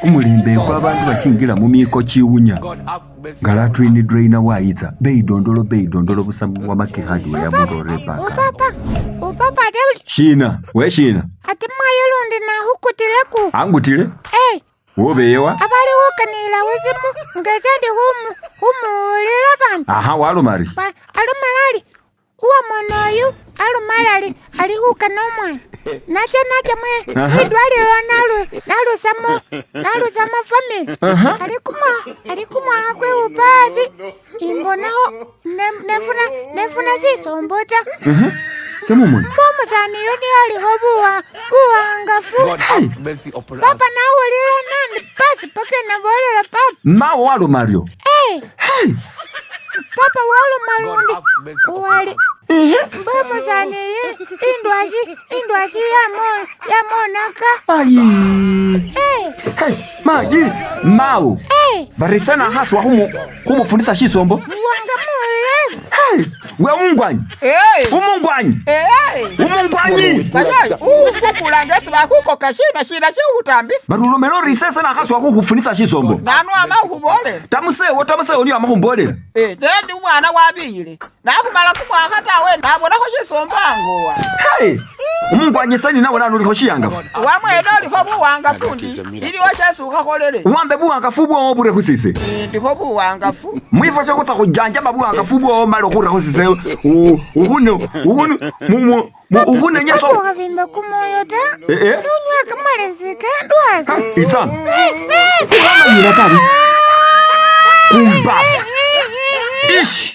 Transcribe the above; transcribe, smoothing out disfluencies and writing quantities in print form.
Kumulembe kwa bandu bashingila mumiko chiwunya nga latrini drainer wayitsa beyidondolo beyidondolo busa wamake hardware yamurore paka. Upapa, upapa ate Shina, we shina? Ate mwayo lundi nakhukutileku. Angutile? Eh. Wobeyewa? Abali khukanila khusimu nga ese ndi khumuwulila bandu. Aha, waloma ari? Alomela ari uwamona oyu alomala ari ali khukana umwana. Nacha nacha mwidwalilo nalusamo nalusamo family. Ali kumwa ali kumwakha kwewe pasi imbonakho nefuna nefuna sisombo ta. Semumoni. Mbo omusani uyu niye alikho buwangafu. Papa nawulila nandi pasi paka nabolela papa. Mawo waloma aryo? Eh. Papa waloma lundi wali mbo omusani indwasi indwasi yamonaka. Ayi. Eh. Hey, maji mawo. Eh. Barisana haswa khumufundisa shisombo. Wanga mulele. Hey, we umungwanyi. Hey. Umungwanyi. Hey. Umungwanyi. Bayayi, ukukula ngesi bakhukoka shina shina shikhutambisa. Barulomelo risese na haswa khukhufunisa shisombo. Nanu ama ukhubolele. Tamusewo tamusewo niyo ama khumbolele. Eh, nendi umwana wabiyile. Nakhumala kumwakha tawe nabonakho shisombo angowa. Hey. Umungwanyi sani nawe nanu ulikho shiyangafu. Wamwene olikho buwangafu ndi. Iliwo shesi ukhakholele. Uwambe buwangafu bwowo bure khusise. Ndikho buwangafu. Mwifo shokutsa khujanjaba buwangafu bwowo mala khura khusise. Ukhune ukhune mu ukhune nyeso. Ukhavimba kumoyo ta. Eh eh. Nunywa kamalesi kendwasi. Itsa. Uramanyira tawe. Kumbafu. Ish.